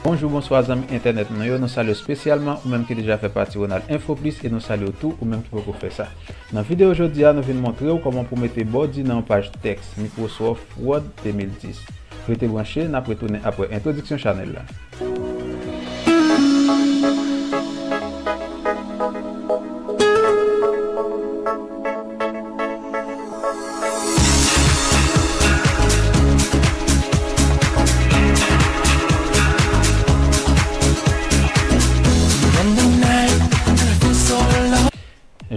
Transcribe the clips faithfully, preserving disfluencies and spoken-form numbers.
Bonjou, bonswa zanmi entènèt nou yo, nou salye w espesyalman ou menm ki deja fè pati Ronald Info Plus e nou salye w tou ou menm ki poko fè sa. Nan videyo jodi a, nou vin montre w kòman pou mete bòdi nan yon paj tèks Microsoft Word de mil dis. Rete branche, n ap retounen apre entwodiksyon chanèl la.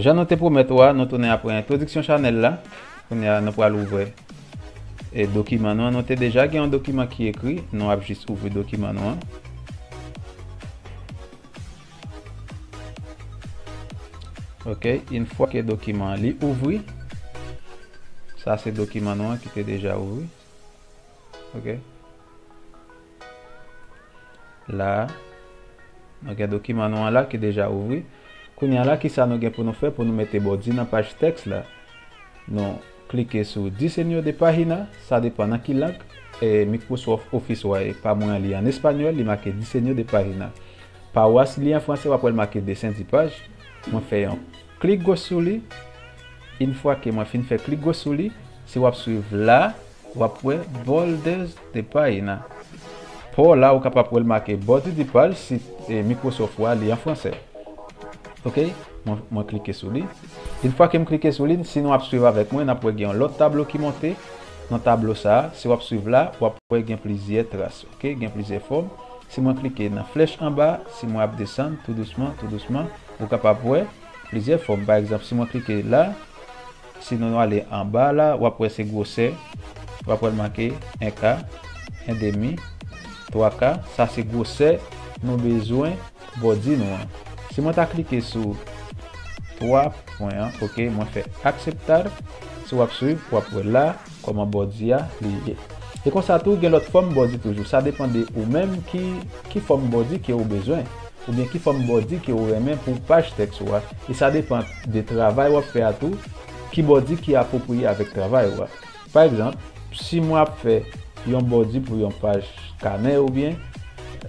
Jan nou te pwomèt ou a, nou tounen apre entwodiksyon chanèl la. Kounye a, nou pral ouvè e dokiman nou an. Nou te deja gen yon dokiman ki ekri, nou ap jis ouvri dokiman nou an. Ok, yon fwa ke dokiman an li ouvri, sa se dokiman nou an ki te deja ouvri. Ok. La, nou gen dokiman nou an la ki deja ouvri. Kounye a la, kisa nou gen pou nou fè pou nou mete bòdi nan paj tèks la? Nou klike sou diseño de página, sa depann nan ki lang. E, Microsoft Office ou a, e pa mwen an, li an espanyòl, li make diseño de página. Pa ou a, si li an fransè, w ap wè l make dessin de page. Mwen fè yon klik gòch sou li. Yon fwa ke mwen fin fè klik gòch sou li, si w ap swiv la, w ap wè bordes de página. Pa w la, ou kapab wè l make bòdi de paj si, e, Microsoft ou a, li an fransè. Ok, mwen, mwen klike sou li. Yon fwa ke m klike sou li, si nou ap swiv avèk mwen, n ap wè gen yon lòt tablo ki monte. Nan tablo sa a, si w ap swiv la, w ap wè gen plizyè tras, ok? Gen plizyè fòm. Si mwen klike nan flèch anba, si mwen ap desann tou dousman, tou dousman, ou kapab wè plizyè fòm. Pa egzanp, si mwen klike la, si nou ale anba la, w ap wè se gwosè, w ap wè l make en ka, en demi, twa ka. Sa se gwosè nou bezwen bòdi nou an. Si mwen ta klike sou twa pwen an, ok, mwen fè akseptar. Si w ap swiv, w ap wè la kòman bòdi a li ye. E konsa tou, gen lòt fòm bòdi toujou. Sa depann de ou menm ki, ki fòm bòdi ke ou bezwen, oubyen ki fòm bòdi ke ou renmen pou paj tèks ou a. E sa depann de travay w ap fè a tou, ki bòdi ki apwopriye avèk travay ou a. Pa egzanp, si mwen ap fè yon bòdi pou yon paj kanè oubyen,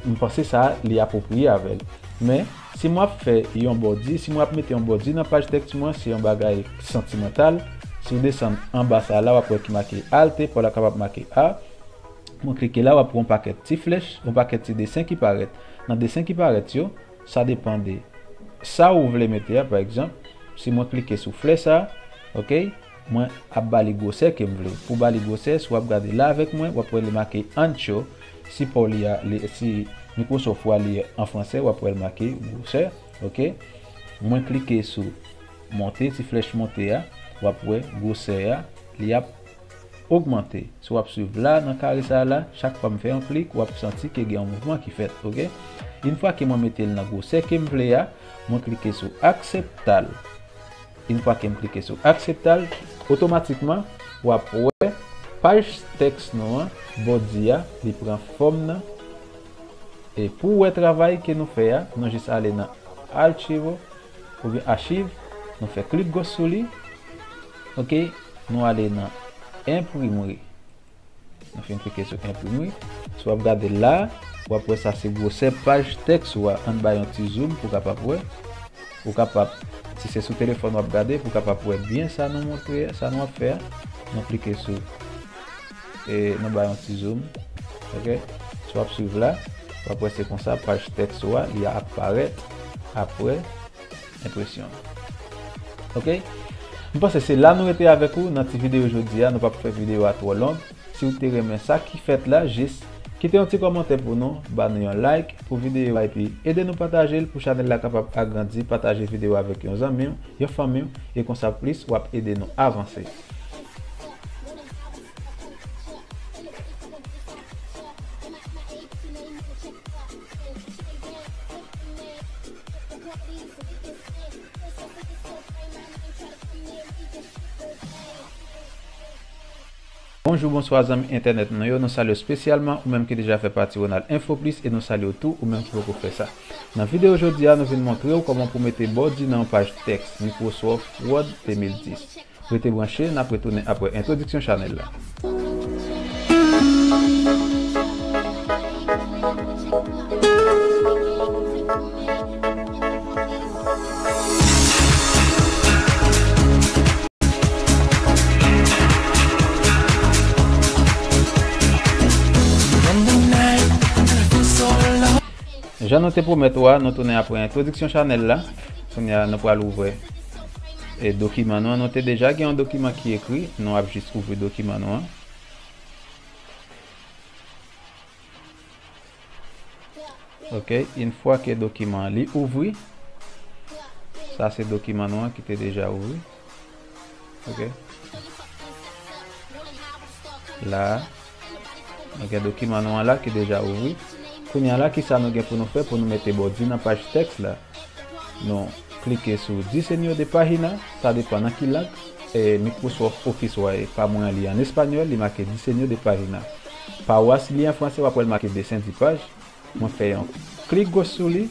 m panse sa li apwopriye avè l. Men, si mwen ap fè yon bòdi, si mwen ap mete yon bòdi nan paj tèks mwen, se yon bagay santimantal. Si w desann anba sa la, w ap wè ki make alt, pa w la kapab make a. Mwen klike la, w ap wè yon pakèt ti flèch, yon pakèt ti desen ki parèt. Nan desen ki parèt yo, sa depann de sa ou vle mete a, pa egzanp, si mwen klike sou flè sa, ok, mwen ap ba li gwosè ke m vle. Pou ba li gwosè, si w ap gade la avèk mwen, w ap wè li make ancho. Si pa w li a, li, si Microsoft ou a li an fransè, w ap wè l make gwosè, ok. Mwen klike sou monte, ti flèch monte a, w ap wè gwosè a, li ap ogmante. Si w ap swiv la, nan kare sa a la, chak fwa m fè yon klik, w ap santi ke gen yon mouvman ki fèt, ok? Yon fwa ke mwen mete l nan gwosè ke m vle a, mwen klike sou akseptar. Yon fwa ke m klike sou akseptar, otomatikman, w ap wè paj tèks nou an, bòdi a, li pran fòm nan. E pou w wè travay ke nou fè a, nou jis ale nan archivo, oubyen achiv, nou fè klik gòch sou li. Ok, nou ale nan enprimri. Nou fin klike sou enprimri. Si w ap gade la, w ap wè sa se gwosè paj tèks ou a. Ann bay yon ti zoom pou w kapab wè. Ou kapab, si se sou telefòn w ap gade, pou w kapab wè byen sa nou montre, sa nou ap fè a. Nou klike sou, e nou bay yon ti zoom. Ok? Si w ap swiv la, w ap wè se konsa paj tèks ou a, li ap parèt apre enpresyon. Ok? M panse se la nou rete avèk ou nan ti videyo jodi a, nou p ap fè videyo a twò long. Si w te renmen sa ki fèt la, jis kite yon ti kòmantè pou nou, ba nou yon like pou videyo a, epi ede nou pataje l pou chanèl la kapab agrandi, pataje videyo a avèk yon zanmi w, yon fanmi w, e konsa plis w ap ede nou avanse. Bonjou, bonswa zanmi entènèt nou yo, nou salye w espesyalman ou menm ki deja fè pati Ronald Info Plus e nou salye w tou ou menm ki poko fè sa. Nan videyo jodi a, nou vin montre w kòman pou mete bòdi nan yon paj tèks Microsoft Word de mil dis. Rete branche, n ap retounen apre entwodiksyon chanèl la. Jan nou te pwomèt ou a, nou tounen apre entwodiksyon chanèl la. Kounye a, nou pral ouvè, e, dokiman nou an. Nou te deja gen yon dokiman ki ekri, nou ap jis ouvri dokiman nou an. Ok, yon fwa ke dokiman an li ouvri, sa se dokiman nou an ki te deja ouvri. Ok. La, nou gen dokiman nou an la ki deja ouvri. Kounye a la, kisa nou gen pou nou fè pou nou mete bòdi nan paj tèks la? Nou klike sou diseño de página, sa depann nan ki lang, e, Microsoft Office ou a ye. Pa mwen an, li an espanyòl, li make diseño de página. Pa ou a, si li an fransè, w ap wè l make dessin de page. Mwen fè yon klik goch sou li.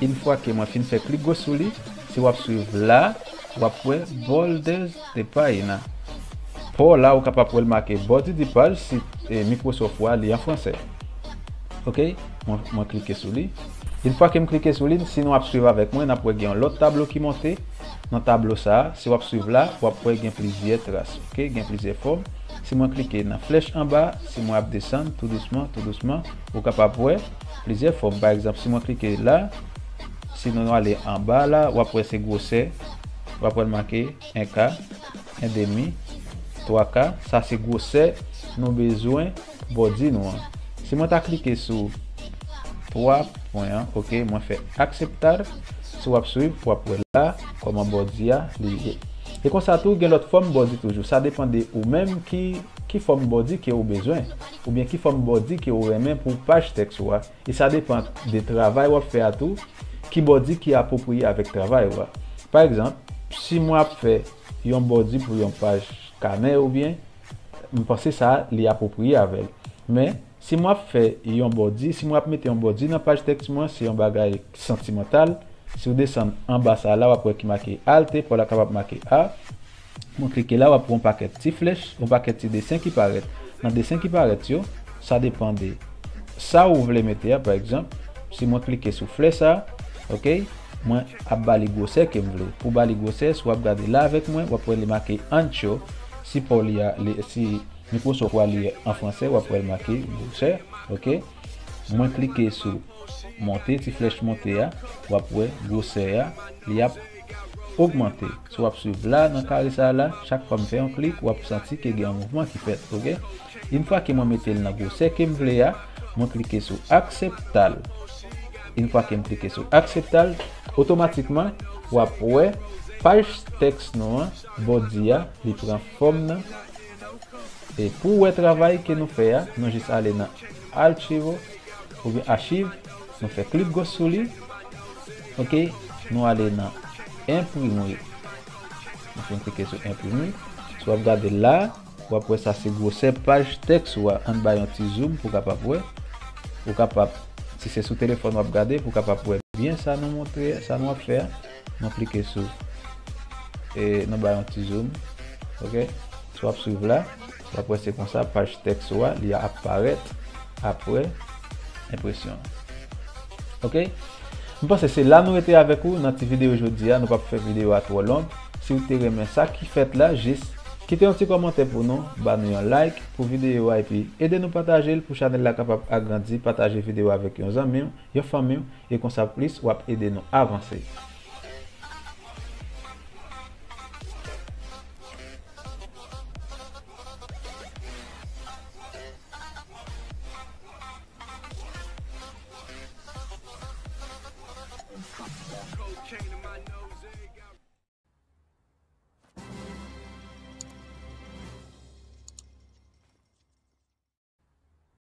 Yon fwa ke mwen fin fè klik goch sou li, si w ap swiv la, w ap wè bordes de página. Pa w la, ou kapab wè l make bòdi de paj si, e, Microsoft ou a li an fransè. Ok, mwen, mwen klike sou li. Yon fwa ke m klike sou li, si nou ap swiv avèk mwen, n ap wè gen yon lòt tablo ki monte. Nan tablo sa a, si w ap swiv la, w ap wè gen plizyè tras, ok? Gen plizyè fòm. Si mwen klike nan flèch anba, si mwen ap desann tou dousman, tou dousman, ou kapab wè plizyè fòm. Pa egzanp, si mwen klike la, si nou ale anba la, w ap wè se gwosè, w ap wè l make en ka, en demi, twa ka, sa se gwosè nou bezwen bòdi nou an. Si mwen ta klike sou twa pwen an, ok, mwen fè akseptar. Si w ap swiv, w ap wè la kòman bòdi a li ye. E konsa tou, gen lòt fòm bòdi toujou. Sa depann de ou menm ki, ki fòm bòdi ke ou bezwen, oubyen ki fòm bòdi ke ou renmen pou paj tèks ou a. E sa depann de travay w ap fè a tou, ki bòdi ki apwopriye avèk travay ou a. Pa egzanp, si mwen ap fè yon bòdi pou yon paj kanè oubyen, m panse sa a, li apwopriye avè l. Men, si mwen ap fè yon bòdi, si mwen ap mete yon bòdi nan paj tèks mwen, se yon bagay santimantal. Si w desann anba sa a la, w ap wè ki make alt, pa w la kapab make a. Mwen klike la, w ap wè yon pakèt ti flèch, yon pakèt ti desen ki parèt. Nan desen ki parèt yo, sa depann de sa ou vle mete a. Pa egzanp, si mwen klike sou flè sa, ok, mwen ap ba li gwosè ke m vle. Pou ba li gwosè, si w ap gade la avèk mwen, w ap wè li make ancho. Si pa w li a, li, si Microsoft ou a li an fransè, w ap wè l make gwosè, ok. Mwen klike sou monte, ti flèch monte a, w ap wè gwosè a, li ap ogmante. Si w ap swiv la, nan kare sa a la, chak fwa m fè yon klik, w ap santi ke gen yon mouvman ki fèt, ok. Yon fwa ke mwen mete l nan gwosè ke m vle a, mwen klike sou akseptar. Yon fwa ke m klike sou akseptar, otomatikman, w ap wè paj tèks nou an, bòdi a, li pran fòm nan. E pou wè travay ke nou fè a, nou jis ale nan archivo oubyen achiv, nou fè klik goch sou li. Ok, nou ale nan enprime. Nou fin klike sou enprime. Si w ap gade la, w ap wè sa se gwosè paj tèks ou a. Ann bay yon ti zoom pou w kapab wè. Ou kapab, si se sou telefòn w ap gade, pou w kapab wè byen sa nou montre, sa nou ap fè a. Nou klike sou, e nou bay yon ti zoom. Ok? Si w ap swiv la, w ap wè se konsa paj tèks ou a, li ap parèt apre enpresyon an. Ok? M panse se la nou rete avèk ou nan ti videyo jodi a. Nou p ap fè videyo a twò long. Si w te renmen sa ki fèt la, jis kite yon ti kòmantè pou nou, ba nou yon like pou videyo a, epi ede nou pataje l pou chanèl la kapab agrandi. Pataje videyo avèk yon zanmi w, yon fanmi w, e konsa plis w ap ede nou avanse.